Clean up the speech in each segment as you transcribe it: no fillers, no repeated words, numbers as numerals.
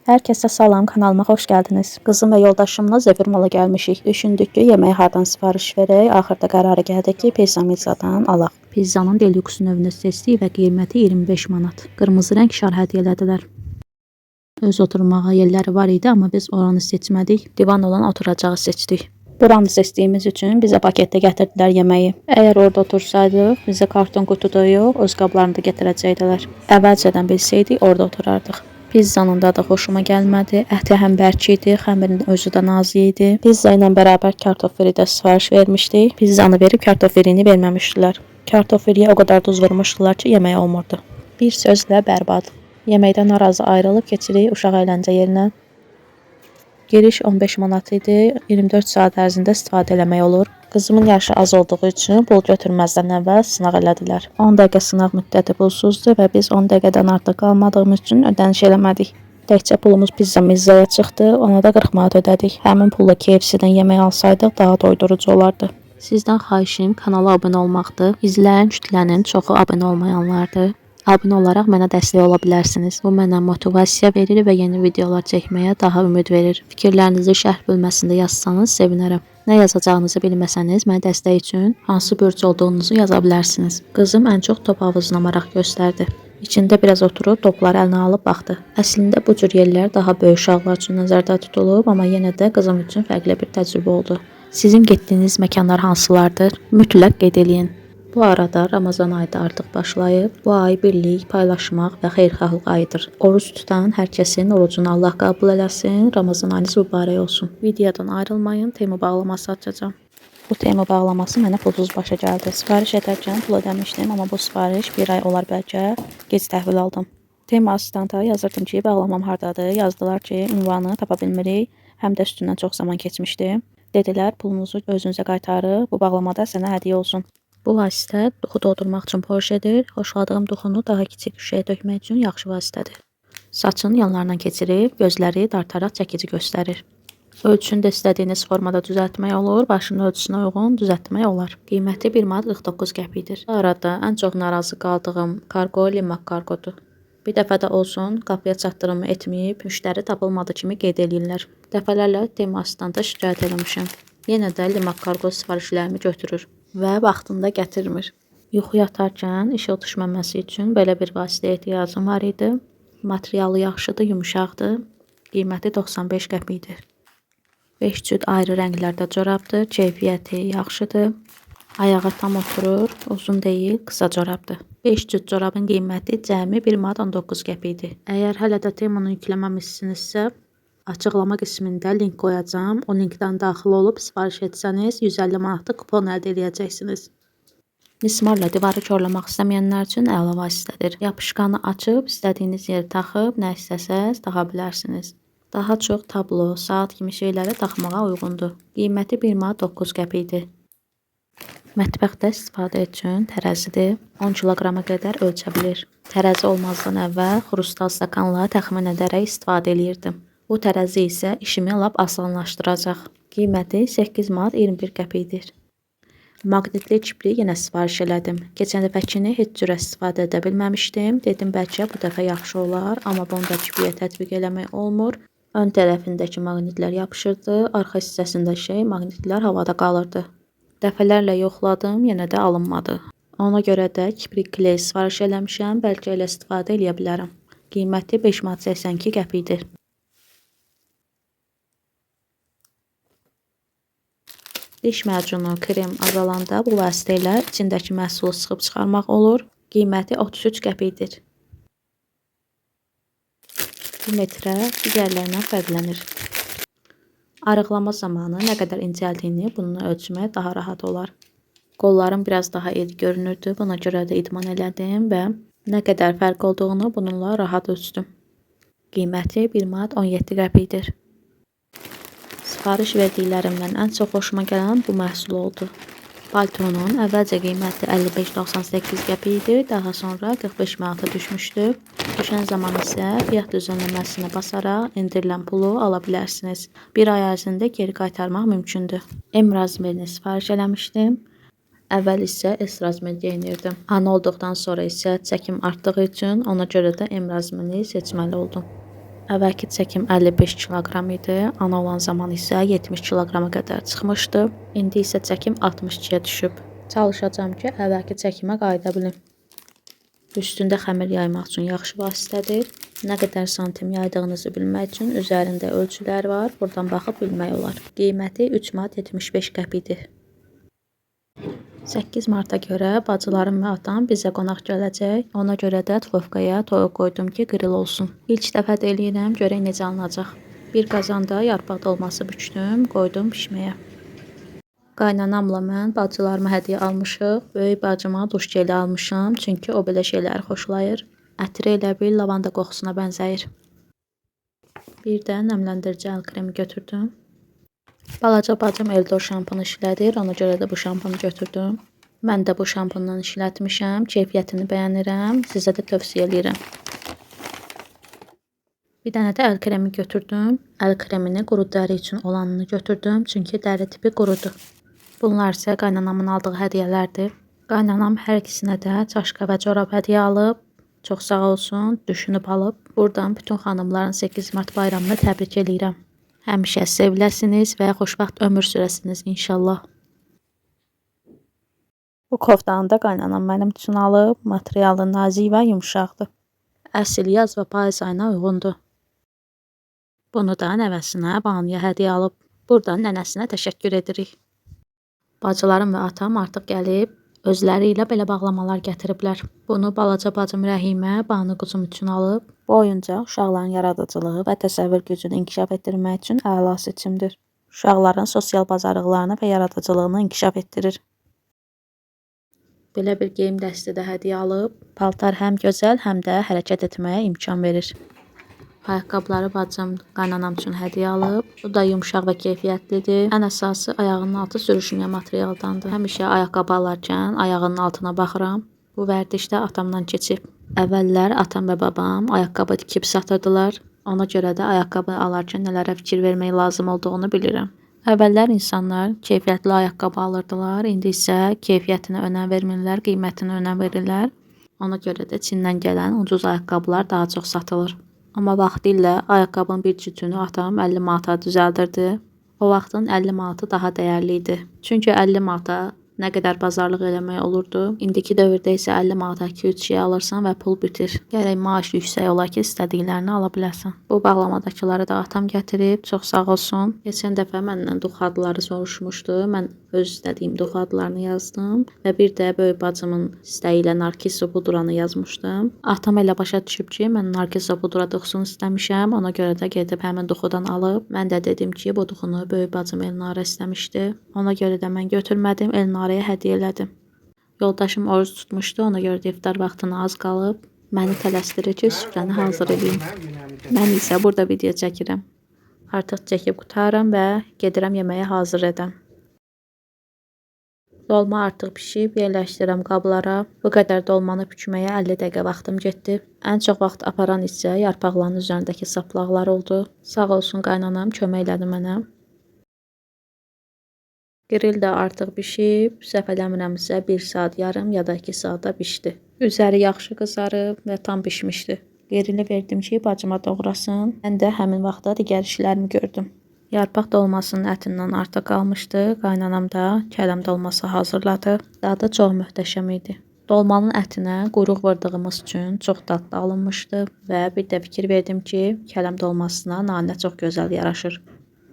Herkese salam, kanalıma hoş geldiniz. Qızım və yoldaşımla Zefir Mala gəlmişik. Düşündük ki, yeməyi hardan sifariş verək. Axırda qərara gəldik ki, pizza mizzadan alaq. Pizzanın deluxe növünü seçdik və qiyməti 25 manat. Qırmızı rəng şar hədiyyə elədilər. Öz oturmağa yerləri var idi, amma biz oranı seçmədik. Divan olan oturacağı seçdik. Buranı seçdiyimiz üçün bizə paketdə gətirdilər yeməyi. Əgər orada otursaydıq, bizə karton qutuda yox, öz qablarını da gətirəcəkdilər. Əvvəlcədən bilsəydik, orada oturardıq. Pizzanın dadı xoşuma gəlmədi. Əti həm bərk idi, xəmirin özü də nazik idi. Pizza ilə bərabər kartof firi də sifariş vermişdik. Pizzanı verib kartof firini verməmişdilər. Kartof firiyə o qədər duz vurmuşdular ki, yemək olmurdu. Bir sözlə bərbad. Yeməkdən narazı ayrılıb keçirik uşaq əyləncə yerinə. Giriş 15 manat idi. 24 saat ərzində istifadə eləmək olur. Qızımın yaşı az olduğu üçün pul götürməzdən əvvəl sınaq elədilər. 10 dəqiqə sınaq müddəti pulsuzdur və biz 10 dəqiqədən artıq qalmadığımız üçün ödəniş eləmədik. Təkcə pulumuz pizza mizzaya çıxdı, ona da 40 manat ödədik. Həmin pulla KFC-dən yemək alsaydıq daha doyurucu olardı. Sizdən xahişim kanala abunə olmaqdır. İzləyən kütlənin çoxu abunə olmayanlardır. Abunə olaraq mənə dəstək ola bilərsiniz. Bu mənə motivasiya verir və yeni videolar çəkməyə daha ümid verir. Fikirlərinizi şərh bölməsində yazsanız sevinərəm. Nə yazacağınızı bilməsəniz, mənə dəstək üçün hansı bürc olduğunuzu yaza bilərsiniz. Qızım ən çox top havuzuna maraq göstərdi. İçində biraz oturub topları əlinə alıb baxdı. Əslində bu cür yerlər daha böyük uşaqlar üçün nəzərdə tutulub, amma yenə də qızım üçün fərqli bir təcrübə oldu. Sizin getdiyiniz məkanlar hansılardır? Mütləq qeyd eləyin. Bu arada Ramazan ayı da artıq başlayıb. Bu ay birlik, paylaşmaq və xeyirxahlıq ayıdır. Oruc tutan hər kəsin orucunu Allah qəbul eləsin. Ramazan ayınız mübarək olsun. Videodan ayrılmayın, Temu bağlaması açacağam. Bu Temu bağlaması mənə pulsuz başa gəldi. Sifariş edərkən pul ödəmişdim, amma bu sifariş bir ay olar bəlkə gec təhvil aldım. Temu asistanta yazırdım ki, bağlamam hardadır. Yazdılar ki, ünvanı tapa bilmirik. Həm də üstündən çox zaman keçmişdi. Dedilər, pulunuzu özünüzə qaytarıb, bu bağlamada sənə hədiyyə olsun. Bu vasitə duxu doldurmaq üçün poşedir. Xoşladığım duxunu daha kiçik şüşəyə tökmək üçün yaxşı vasitədir. Saçın yanlarından keçirib gözləri dartaraq çəkici göstərir. Ölçünü də istədiyiniz formada düzəltmək olur, başının ölçüsünə uyğun düzəltmək olar. Qiyməti 1 manat 49 qəpikdir. Bu arada ən çox narazı qaldığım kargo Limak kargodur. Bir dəfə də olsun qapıya çatdırımı etməyib, müştəri tapılmadı kimi qeyd eləyirlər. Dəfələrlə Temu asistanta şikayət eləmişəm. Yenə də Limak kargo sifarişlərimi götürür və vaxtında gətirmir. Yuxu yatarkən işıq düşməməsi üçün belə bir vasitəyə ehtiyacım var idi. Materialı yaxşıdır, yumşaqdır. Qiyməti 95 qəpikdir. 5 cüt ayrı rənglərdə corabdır. Keyfiyyəti yaxşıdır. Ayağa tam oturur, uzun deyil, qısa corabdır. 5 cüt corabın qiyməti cəmi 1 manat 19 qəpikdir. Əgər hələ də Temu-nu yükləməmisinizsə, açıqlama qismində link qoyacağam. O linkdən daxil olub sifariş etsəniz 150 manatlıq kupon əldə edəcəksiniz. Mismarla divarı korlamaq istəməyənlər üçün əla vasitədir. Yapışqanı açıb istədiyiniz yerə taxıb nə istəsəz taxa bilərsiniz. Daha çox tablo, saat kimi şeyləri taxmağa uyğundur. Qiyməti 1 manat 9 qəpikdir. Mətbəxdə istifadə üçün tərəzidir. 10 kiloqrama qədər ölçə bilir. Tərəzi olmazdan əvvəl xrustal stakanla təxmin edərək istifadə eləyirdim. Bu tərəzi isə işimi lap asanlaşdıracaq. Qiyməti 8 manat 21 qəpikdir. Maqnitli kibri yenə sifariş elədim. Keçən dəfəkini heç cürə istifadə edə bilməmişdim. Dedim bəlkə bu dəfə yaxşı olar, amma bunu da kibriyə tətbiq eləmək olmur. Ön tərəfindəki maqnitlər yapışırdı, arxa hissəsində şey maqnitlər havada qalırdı. Dəfələrlə yoxladım, yenə də alınmadı. Ona görə də kibrik kley sifariş eləmişəm, bəlkə elə istifadə eləyə bilərəm. Qiyməti 5 manat 82 qəpikdir. Diş macunu, krem azalanda bu vasitə ilə içindəki məhsulu sıxıb çıxarmaq olur. Qiyməti 33 qəpikdir. Bu metrə digərlərindən fərqlənir. Arıqlama zamanı nə qədər incəldiyini bununla ölçmək daha rahat olar. Qollarım biraz daha iri görünürdü. Buna görə də idman elədim və nə qədər fərq olduğunu bununla rahat ölçdüm. Qiyməti 1 manat 17 qəpikdir. Sifariş verdiklərimdən ən çox xoşuma gələn bu məhsul oldu. Paltonun əvvəlcə qiyməti 55.98 qəpik idi, daha sonra 45 manata düşmüşdü. Düşən zaman isə fiyat düzənləməsinə basaraq endirilən pulu ala bilərsiniz. Bir ay ərzində geri qaytarmaq mümkündür. M razmerini sifariş eləmişdim. Əvvəl isə S razmer geyinirdim. Ana olduqdan sonra isə çəkim artdığı üçün ona görə də M razmerini seçməli oldum. Əvvəlki çəkim 55 kiloqram idi. Ana olan zaman isə 70 kiloqrama qədər çıxmışdı. İndi isə çəkim 62-yə düşüb. Çalışacağam ki, əvvəlki çəkimə qayıda bilim. Üstündə xəmir yaymaq üçün yaxşı vasitədir. Nə qədər santim yaydığınızı bilmək üçün üzərində ölçülər var. Buradan baxıb bilmək olar. Qiyməti 3 manat 75 qəpikdir. 8 Marta görə bacılarım və atam bizə qonaq gələcək. Ona görə də duxovkaya toyuq qoydum ki, qril olsun. İlk dəfə də eləyirəm, görək necə alınacaq. Bir qazanda yarpaq dolması bükdüm, qoydum bişməyə. Qaynanamla mən bacılarıma hədiyyə almışıq. Böyük bacıma duş geli almışam, çünki o belə şeyləri xoşlayır. Ətri elə bil lavanda qoxusuna bənzəyir. Bir də nəmləndirici əl kremi götürdüm. Balaca bacım Eldor şampunu işlədir, ona görə də bu şampunu götürdüm. Mən də bu şampundan işlətmişəm, keyfiyyətini bəyənirəm, sizə də tövsiyə eləyirəm. Bir dənə də əl kremi götürdüm. Əl kremini quru dəri üçün olanını götürdüm, çünki dəri tipi qurudur. Bunlar isə qaynanamın aldığı hədiyyələrdir. Qaynanam hər ikisinə də çaşka və corab hədiyyə alıb. Çox sağ olsun, düşünüb alıb. Buradan bütün xanımların 8 Mart bayramını təbrik eləyirəm. Həmişə seviləsiniz və xoşbəxt ömür sürəsiniz inşallah. Bu koftanı da qaynanam mənim üçün alıb. Materialı nazik və yumşaqdır. Əsl yaz və payız ayına uyğundur. Bunu da nəvəsinə Banuya hədiyyə alıb. Buradan nənəsinə təşəkkür edirik. Bacılarım və atam artıq gəlib, özləri ilə belə bağlamalar gətiriblər. Bunu balaca bacım Rəhimə, Banu qızım üçün alıb. Bu oyuncaq uşaqların yaradıcılığı və təsəvvür gücünü inkişaf etdirmək üçün əla seçimdir. Uşaqların sosial bacarıqlarını və yaradıcılığını inkişaf etdirir. Belə bir geyim dəsti də hədiyyə alıb. Paltar həm gözəl, həm də hərəkət etməyə imkan verir. Ayaqqabıları bacım qaynanam üçün hədiyyə alıb. Bu da yumşaq və keyfiyyətlidir. Ən əsası ayağının altı sürüşməyən materialdandır. Həmişə ayaqqabı alarkən ayağının altına baxıram. Bu vərdiş də atamdan keçib. Əvvəllər atam və babam ayaqqabı tikib satırdılar. Ona görə də ayaqqabı alarkən nələrə fikir vermək lazım olduğunu bilirəm. Əvvəllər insanlar keyfiyyətli ayaqqabı alırdılar. İndi isə keyfiyyətinə önəm vermirlər, qiymətinə önəm verirlər. Ona görə də Çindən gələn ucuz ayaqqabılar daha çox satılır. Amma vaxtilə ayaqqabının bir cütünü atam 50 manata düzəldirdi. O vaxtın 50 manatı daha dəyərli idi. Çünki 50 manata nə qədər bazarlıq eləmək olurdu. İndiki dövrdə isə 50 manata 2-3 şey alırsan və pul bitir. Gərək maaş yüksək ola ki, istədiklərini ala biləsən. Bu bağlamadakıları da atam gətirib, çox sağ olsun. Keçən dəfə məndən dux adları soruşmuşdu. Mən öz istədiyim dux adlarını yazdım və bir də böyük bacımın istəyi ilə Narkiso pudranı yazmışdım. Atam elə başa düşüb ki, mən Narkiso pudra duxusunu istəmişəm. Ona görə də gedib həmin duxudan alıb. Mən də dedim ki, bu duxunu böyük bacım Elnara istəmişdi. Ona görə də mən götürmədim, Elnaraya hədiyyə elədim. Yoldaşım oruc tutmuşdu, ona görə də iftar vaxtına az qalıb. Məni tələsdirir ki, süfrəni hazır edeyim. Mən isə burada video çəkirəm. Artıq çəkib qurtarıram və gedirəm yeməyi hazır edəm. Dolma artıq bişib, yerləşdirirəm qablara. Bu qədər dolmanı bükməyə 50 dəqiqə vaxtım getdi. Ən çox vaxt aparan isə yarpaqların üzərindəki saplaqlar oldu. Sağ olsun qaynanam kömək elədi mənə. Qril də artıq bişib, səhv eləmirəmsə 1 saat yarım ya da 2 saata bişdi. Üzəri yaxşı qızarıb və tam bişmişdi. Qrili verdim ki, bacıma doğrasın. Mən də həmin vaxtda digər işlərimi gördüm. Yarpaq dolmasının ətindən artıq qalmışdı. Qaynanam da kələm dolması hazırladı. Dadı çox möhtəşəm idi. Dolmanın ətinə quyruq vurdığımız üçün çox dadlı alınmışdı və bir də fikir verdim ki, kələm dolmasına nanə çox gözəl yaraşır.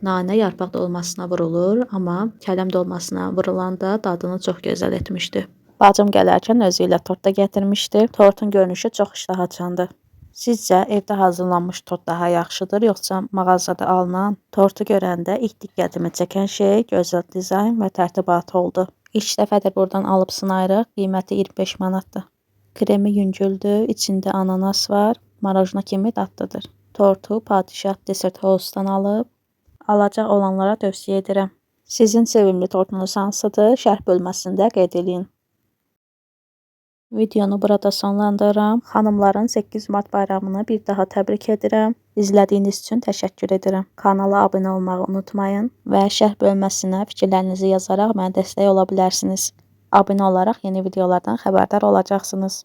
Nanə yarpaq dolmasına vurulur, amma kələm dolmasına vurulanda dadını çox gözəl etmişdi. Bacım gələrkən özü ilə tort da gətirmişdi. Tortun görünüşü çox iştahaçandı. Sizcə evdə hazırlanmış tort daha yaxşıdır, yoxsa mağazada alınan? Tortu görəndə ilk diqqətimi çəkən şey gözəl dizayn və tərtibatı oldu. İlk dəfədir buradan alıb sınayırıq. Qiyməti 25 manatdır. Kremi yüngüldür, içində ananas var, marojna kimi dadlıdır. Tortu Padişah Dessert House-dan alıb. Alacaq olanlara tövsiyə edirəm. Sizin sevimli tortunuz hansıdır? Şərh bölməsində qeyd eləyin. Videonu burada sonlandırıram. Xanımların 8 Mart bayramını bir daha təbrik edirəm. İzlədiyiniz üçün təşəkkür edirəm. Kanala abunə olmağı unutmayın və şərh bölməsinə fikirlərinizi yazaraq mənə dəstək ola bilərsiniz. Abunə olaraq yeni videolardan xəbərdar olacaqsınız.